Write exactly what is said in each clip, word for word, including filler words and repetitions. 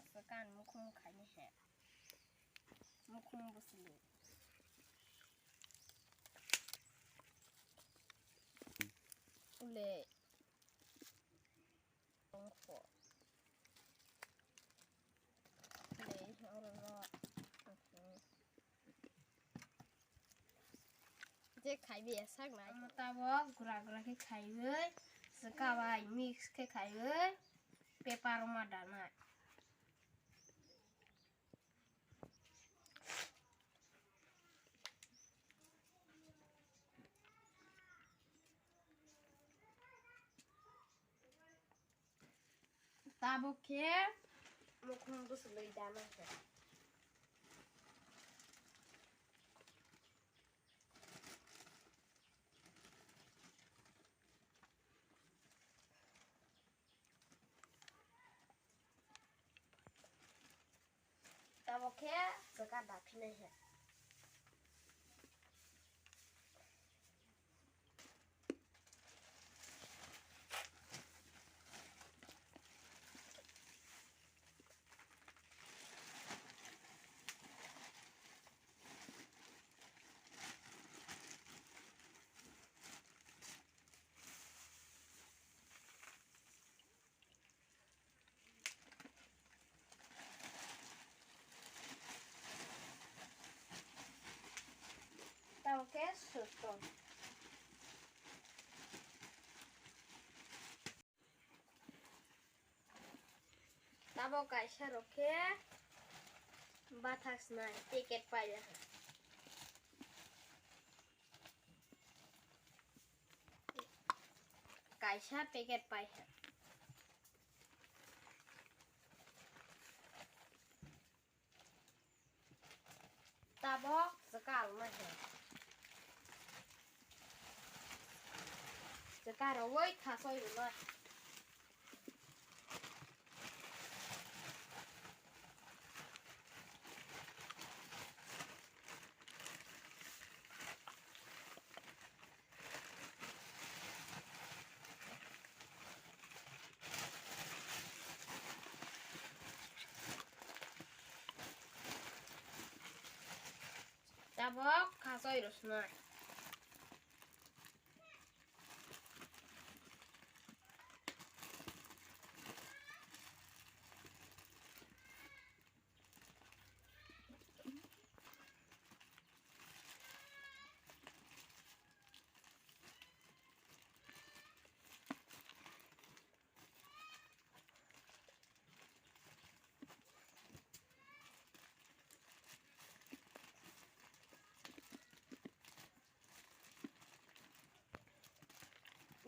Swkang mukhung khaini he. Mukhung bwswlwi. Ule. Ongkho. Ule, oro no. Je khaibi esak nai. Amo tabok gura gura khe khaiwi, swka bai mix khe khaiwi, paper o ma danai. Tabuk khe mukhung bwswlwi dana khe. Tabuk khe swka daphinai he. Tabuk khe sutong. Tabuk kaisa rok khe bathak snai packet paiyakha. Kaisa packet paikha. Tabok chwka rwna he. Chwka rwui thasoi rwna. Tabok khasoi rwsnai.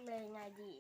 Nai nai di.